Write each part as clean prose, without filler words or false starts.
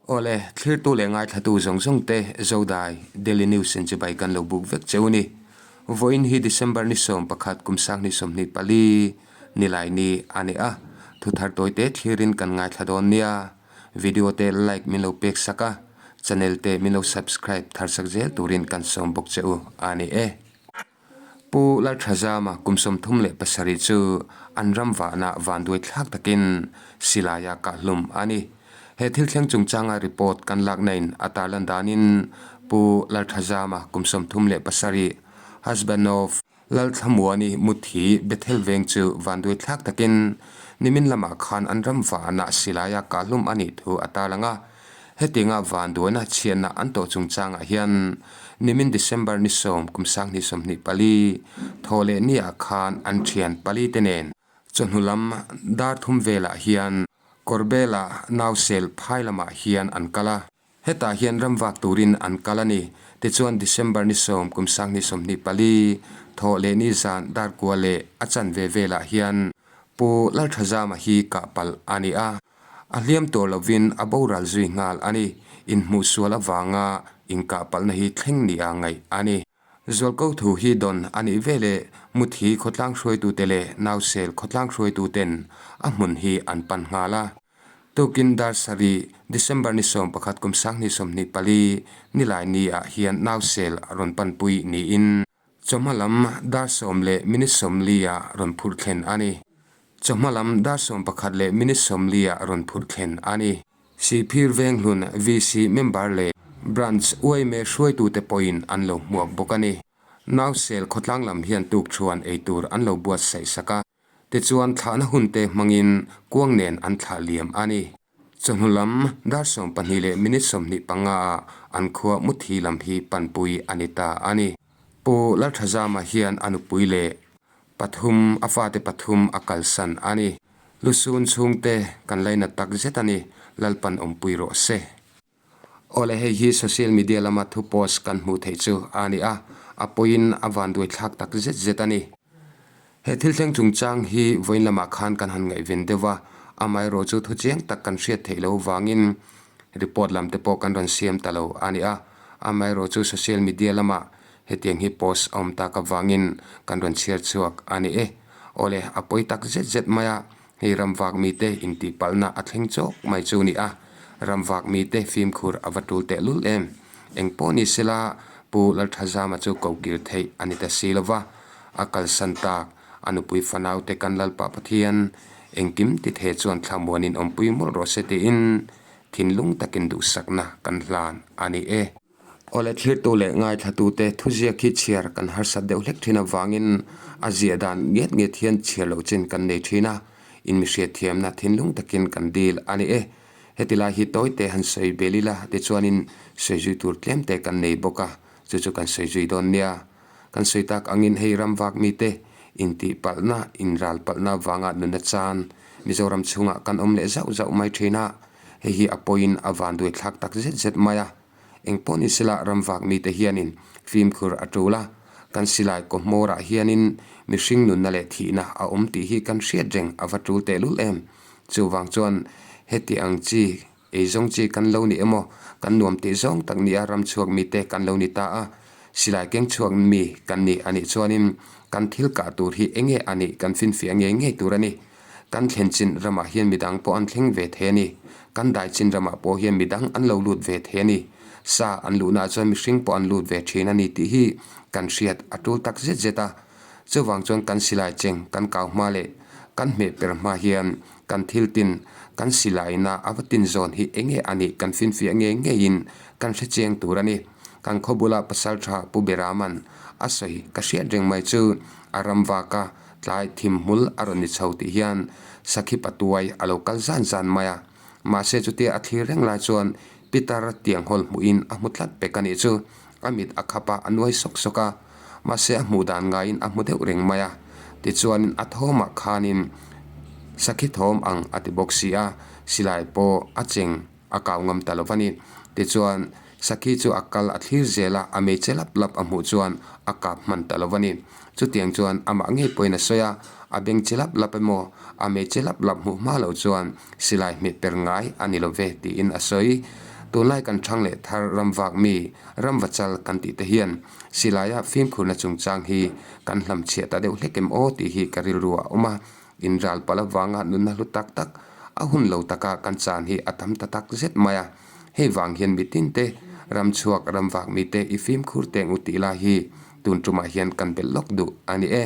Awle, thlirtu leh ngaithlatu zawng zawng te Zodai Daily News in chibai kan lo buk vek cheu ni. Vawiin hi December ni 11 kum sanghnih 24 nilai ni a ni a, thuthar tawite thlirin kan ngaithla dawn nia. Video te like min lo pek sak a, channel te min lo subscribe thar sak zel turin kan sawm bawk che u a ni e. Pu Lalthazama kum 37 chu an ram vahna vanduai thlak takin silaia kahhlum a ni. He thil thleng chungchanga report kan lakna in a tarlan danin Pu Lalthazama kum 37, husband of Lalthlamuani Muthi Bethel veng chu vanduai thlak takin nimin lamah khan an ram vahna silaia kahhlum a nih thu a tarlang a. Hetianga vanduaina chhiatna an tawh chungchangah hian nimin December ni 10 kum 2024 thaw leh niah khan an thian pali te nen chawhnu lam dar thum velah hian Kawrbela Nausel phai lamah hian an kal a. Hetah hian ramvak turin an kal a ni. Tichuan December ni 10 kum 2024 thaw leh ni zan dar kua leh a chanve velah hian Pu Lalthazama hi kah palh a ni a. A hliam tawh lovin a boral zui nghal a ni. Inhmuhsual avanga inkahpalhna hi thleng nia ngaih a ni. Zualko thu hi dawn a nih veleh Muthi khawtlang hruaitute leh Nausel khawtlang hruaituten a hmun hi an pan nghal a. Tukin dar sarih, December ni 11 kum 2024 nilai ni ah hian Nausel a rawn panpui niin chawhma lam dar 10 leh minute 40 ah rawn phurh thlen a ni. Chawhma lam dar 11 leh minute 40 ah rawn phurh thlen a ni. Sihphir Venghlun VC member leh Branch uaime hruaitute pawhin an lo hmuak bawk a ni. Nausel khawtlang lam hian tukṭhuan ei tur an lo buatsaih sak a, tichuan thlahna hunte hmangin kuang nen an thlah liam a ni. Chawhnu lam dar 12 leh minute 25 ah an khua Muthi lam hi panpui a ni ta a ni. Pu Lalthazama hian a nupui leh pathum, a fate pathum a kalsan a ni. Lusun chhungte kan lainat tak zet a ni, Lalpan awmpui rawh se. Awle hei hi social media lama thu post kan hmuh theih chu a ni a, a pawiin a vanduai thlak tak zet zet a ni. He thil thleng chungchang hi vawiin lamah khan kan han ngaihven deuh a, amaherawh chu thu chiang tak kan hriat theih loh vangin report lam te pawh kan rawn siam ta lo a ni a, amaherawh chu social media lamah Hetiang hi post a awm tak avangin kan rawn chhiar chhuak a ni e. Awle, a pawi tak zet zet mai a, hei ramvak mite intihpalhna a thleng chawk mai chu ni a, ramvak mite fimkhur a va tul tehlul em. Eng pawh ni sela Pu Lalthazama chu kokir theih a ni ta si lova, a kalsan tak, a nupui fanaute kan Lalpa Pathian engkim tithe chuan thlamuanin awmpui mawlh rawh se tiin thinlung takin duhsakna kan hlan a ni e. Awle thlirtu leh ngaithlatute thuziak hi chhiar kan harsat deuh hlek thin avangin a ziah dan ngiat ngiat hian chhiar loh chin kan nei thin a, in mi hriatthiamna thinlung takin kan dil a ni e. Heti lai hi tawite han sawi bel ila tichuanin sawi zui tur tlemte kan nei bawk a, chu chu kan sawi zui dawn nia. Kan sawi tak angin hei ram vak mite intihpalhna, inralpalhna avanga nuna chan Mizoram chhungah kan awm leh zauh zauh mai thin a, hei hi a pawiin a vanduai thlak tak zet zet mai a. Eng pawh ni sela ram vak mite hianin fimkhur a tul a, kan silai kaw hmawrah hianin mihring nunna leh thihna a awm tih hi kan hriat reng a va tul tehlul em. Chuvang chuan heti ang chi eizawng chi kan lo ni emaw, kan nuam tih zawng tak nia ram chhuak mite kan lo ni ta a, silai keng chhuak mi kan ni a nih chuanin kan thil kah tur hi enge a nih kan finfiah ngei ngei tur a ni. Kan thlen chin ramah hian midang pawh an thleng ve thei a ni. Kan dai chin ramah pawh hian midang an lo lut ve thei a ni. Sa an luhnaah chuan mihring pawh an lut ve thin a ni tih hi kan hriat a tul tak zet zet a. Chuvang chuan kan silai cheng kan kau hma leh kan hmeh per hma hian kan thil tin, kan silaina a va tin zawn hi enge a nih kan finfiah ngei ngeiin kan hre chiang tur a ni. Kan khaw bula Pasaltha Pu Beraman a sawi ka hriat reng mai chu a ram vak a, Tlai thim hmul a rawn ni chho tih hian Sakhi patuai a lo kal zan zan mai a. Mahse chutia a thlir reng lai chuan Pitar tiang hawl hmuhin a hmu tlat pek a nih chu. A mit a khap a, a nuai sawk sawk a. Mahse a hmuh dan ngaiin a hmu deuh reng mai a. Tichuanin a thawmah khanin Sakhi thawm ang a ti bawk si a, silai pawh a cheng a kau ngam ta lo va ni. Tichuan Sakhi chu a kal a thlir zel a, a mei che lap lap a hmuh chuan a kap hman ta lo va ni. Chutiang chuan amah ngei pawhin a sawi a, a beng che lap lap emaw, a mei che lap lap hmuh hma loh chuan silai hmeh per ngai a ni lo ve tiin a sawi. Tunlai kan thang leh thar ramvak mi, ramvachal kan tih te hian silaia fimkhurna chungchang hi kan hlamchhiah ta deuh hlek em aw tih hi ka rilru a awm a. Inral palh avanga nunna hlu tak tak a hun lo taka kan chan hi a tam ta tak zet mai a. Hei vang hian mitin te, ramchhuak ramvak mite i fimkhur teng u tih lai hi tun tumah hian kan belh lawk duh a ni e.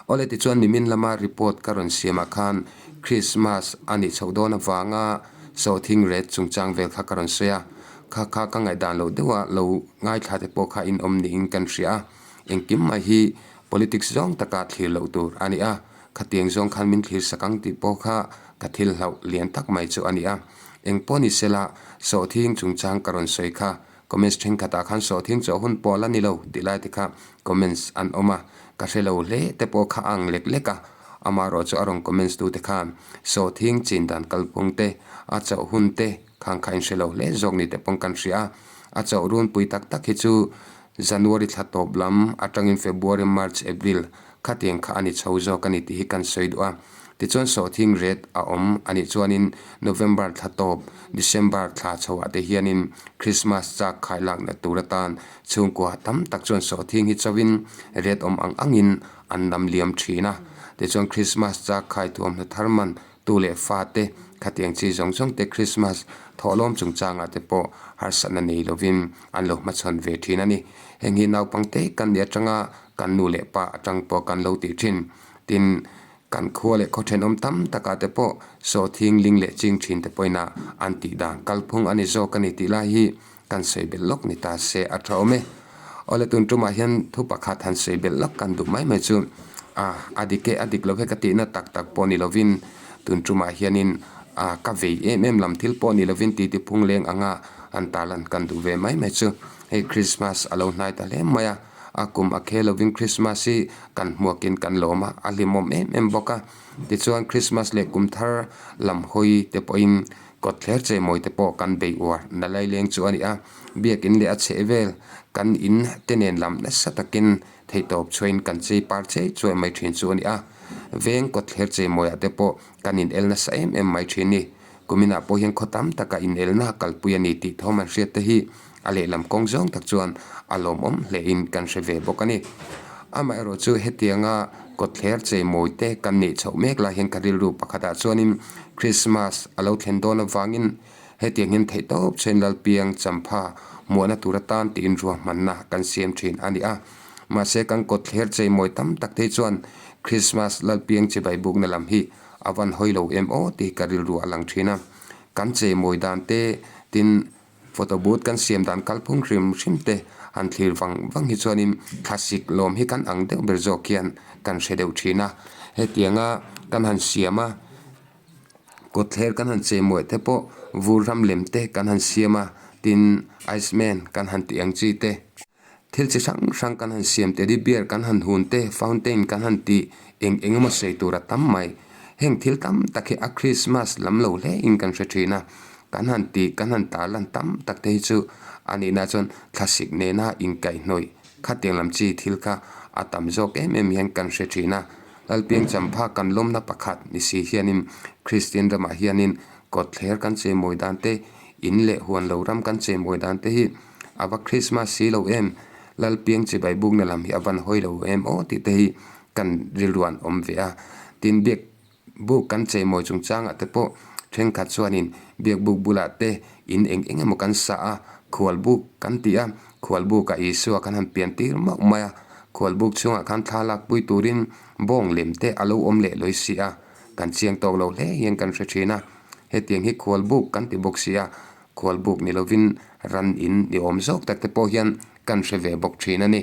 Awle tichuan nimin lama report ka rawn siamah khan Christmas a nih chhoh dawn avanga sawhthing ret chungchang vel kha ka rawn sawi a, kha kha ka ngaihdan loh deuha lo ngaithla te pawh kha in awm niin kan hria a, engkim mai hi politics zawng taka thlir loh tur a ni a, khatiang zawng khan min thlir sak ang tih pawh kha ka thil hlauh lian tak mai chu a ni a, engpawh ni sela sawhthing chungchang ka rawn sawi kha Comments thenkhatah khan sawhthing chawh hun pawh la ni lo tih lai te kha comments an awm a, ka hre lo hle te pawh kha a ang lek lek a, amaherawh chu a rawn comments tu te khan sawhthing chin dan kalphung te, a chawh hun te khang kha in hre lo hle zawk ni te pawh kan hria a, a chawh runpui tak tak hi chu January thla tawp lam atangin February, March, April khatiang kha a ni chho zawk a ni tih hi kan sawi duh a. Tichuan sawhthing ret a awm a nih chuanin November thla tawp, December thla chhoah te hianin Christmas chak khai lakna tur atan chhungkua tam tak chuan sawhthing hi chauhin ret awm ang angin an lam liam thin a. Tichuan Christmas chak khai thuamhnaw thar man tu leh fate khatiang chi zawng zawng te Christmas thawhlawm chungchangah te pawh harsatna nei lovin an lo hmachhawn ve thin a ni. Heng hi naupangte kan nih atanga kan nu leh pa atang pawh kan lo tih thin. Tin, kan khua leh khaw thenawm tam takah te pawh sawhthing ling leh ching thin te pawhin a an tih dan kalphung a ni zawk a ni tih lai hi kan sawi belh lawk ni ta se a tha awm e. Awle tun tumah hian thu pakhat han sawi belh lawk kan duh mai mai chu a a dik e a dik lo he ka tihna tak tak pawh ni lovin tun tumah hianin a ka vei em em lam thil pawh ni lovin titi phung leng anga an tarlan kan duh ve mai mai chu hei Christmas a lo hnai ta hle mai a. A kum a khe lovin Christmas hi kan hmuakin kan lawm a, a hlimawm em em bawk a. Tichuan Christmas leh kum thar lam hawi te pawhin kawtthler cheimawi te pawh kan bei uar na laileng chu a ni a. Biakin leh a chheh vel kan in te nen lam nasa takin theihtawp chhuahin kan chei par chei chuai mai thin chu a ni a. Veng kawtthler cheimawiah te pawh kan in el nasa em em mai thin ni. Kuminah pawh hian khaw tam taka inelna kalpui a ni tih thawm an hriat te hi a lehlam kawng zawng tak chuan a lawmawm hlein kan hre ve bawk a ni. Amaherawh chu hetianga kawtthler cheimawi te kan neih chhoh mek lai hian ka rilru pakhatah chuanin Christmas a lo thlen dawn avangin hetiang hian theihtawp chhuain Lalpiang champha muahna tur atan tiin ruahmanna kan siam thin a ni a. Mahse kan kawtthler cheimawi tam tak te hi chuan Christmas Lalpiang chibai bukna lam hi A van hawi lo em aw tih ka rilru a lang thin a. Kan cheimawi dan te, tin photo booth kan siam dan kalphung hrim hrim te han thlir vang vang hi chuanin thlasik lawm hi kan ang deuh ber zawk hian kan hre deuh thin a. Hetianga kan han siam a, kawtthler kan han cheimawi te pawh vur ram lem te kan han siam a, tin ice man kan han tih ang chi te. Thil chi hrang hrang kan han siam teddy bear kan han hun te, fountain kan han tih eng eng emaw sawi tur a tam mai. Heng thil tam tak hi a Christmas lam lo hle in kan hre thin a, kan han tih kan han tar lan tam tak te hi chu a nihna chuan thlasik nena inkaihhnawih khatiang lam chi thil kha a tam zawk em em hian kan hre thin a. Lalpiang champha kan lawmna pakhat ni si hianin Kristian ramah hianin kawtthler kan cheimawi dan te, in leh huan lo ram kan cheimawi dan te hi A va Christmas si lo em? Lalpiang chibai bukna lam hi a van hawi lo em aw tih te hi kan rilruan awm ve a. Tin, biak buk kan cheimawi chungchangah te pawh thenkhat chuanin biak buk bulah te in eng eng emaw kan sa a, khual buk kan ti a, khual bukah Isua kan han pian tir mauh mai a, khual buk chhungah khan thla lakpui turin bawng lem te a lo awm leh lawi si a, kan chiang tawk lo hle hian kan hre thin a. Hetiang hi khual buk kan ti bawk si a, Khualbuk ni lovin ran in ni awm zawk tak te pawh hian kan hre ve bawk thin a ni.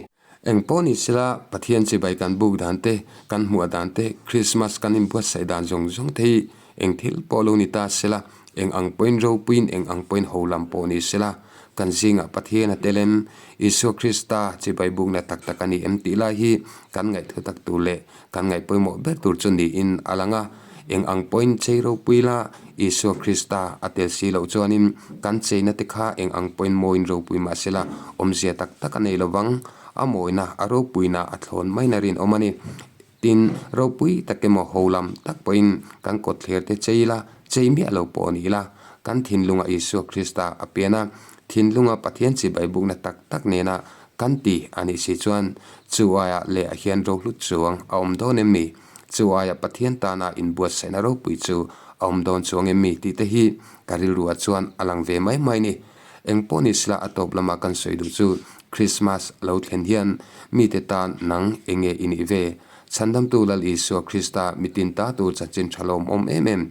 Eng pawh ni sela Pathian chibai kan buk dan te, kan hmuah dan te, Krismas kan inbuatsaih dan zawng zawng te hi eng thil pawh lo ni ta sela, eng ang pawhin ropuiin eng ang pawhin ho lam pawh ni sela, kan zingah Pathian a tel em, Isua Krista chibai bukna tak tak a ni em tih lai hi kan ngaihthu tak tur leh Kan ngaih pawimawh ber tur chu niin a lang a, eng ang pawhin chei ropui la, Isua Krista a tel si loh chuanin kan cheina te kha eng ang pawhin mawiin ropui mah sela awmzia tak tak a nei lo vang, a mawina, a ropuina a thlawn maina rinawm a ni. Tin, ropui tak emaw ho lam tak pawhin kan kawtthler te chei la, chei miah lo pawh a ni la. Kan thinlunga Isua Krista a pian a, thinlunga Pathian chibai bukna tak tak nena kan ti a nih si chuan chu aia lehah hian rohlut chuang a awm dawn em mi? Chu aia Pathian tana inbuatsaihna ropui chu a awm dawn chuang em mi? tih te hi ka rilruah chuan a lang ve mai mai ni. Eng pawh ni sila a tawp lama kan sawi duh chu Krismas lo thlen hian mite tan nang eng nge i nih ve? Chhandamtu Lal Isua Krista mitin ta tur chanchin tha lawmawm em em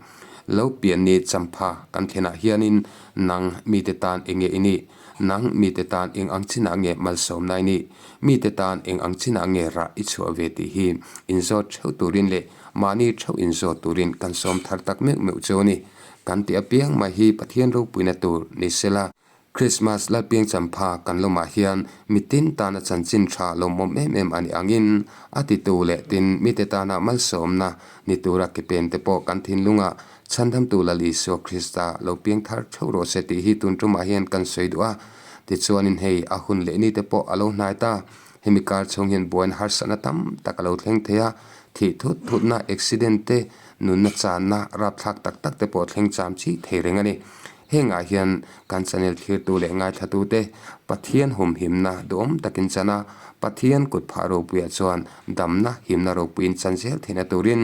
lo pian ni champha kan thlenah hianin nang mite tan eng nge i nih? Nang mite tan eng ang chinah nge malsawmna i nih? Mite tan eng ang chinah nge rah i chhuah ve tih hi inzawt theuh turin leh mahni theuh inzawt turin kan sawm thar tak meuh meuh chu a ni. Kan tih apiang mai hi Pathian ropuina tur ni sela. Krismas Lalpiang champha kan lawmah hian mitin tana chanchin tha lawmawm em em a nih angin a titu leh tin mite tana malsawmna ni tura ke pen te pawh kan thinlungah Chhandamtu Lal Isua Krista lo piang thar theuh rawh se tih hi tun tumah hian kan sawi duh a. Tichuanin hei a hun leh ni te pawh a lo hnai ta. Hemi kar chhung hian buaina harsatna tam tak a lo thleng thei a, thih thut thutna, accident te, nunna channa rapthlak tak tak te pawh thleng cham chi thei reng a ni. Hengah hian kan channel thlirtu leh ngaithlatute Pathian humhimna duhawm takin chan a, Pathian kut phah ropuiah chuan damna himna ropuiin chan zel theihna turin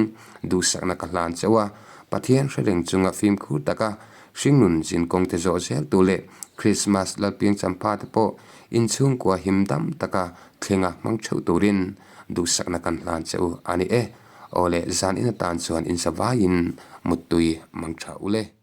duhsakna ka hlan chauh a. Pathian hre reng chunga fimkhur taka hringnun zinkawng te zawh zeltu leh Krismas Lalpiang champha te pawh inchhungkua him dam taka thlenga hmang theuh turin duhsakna kan hlan che u a ni e. Aw le, zan in atan chuan inzavaiin muttui mang tha u le.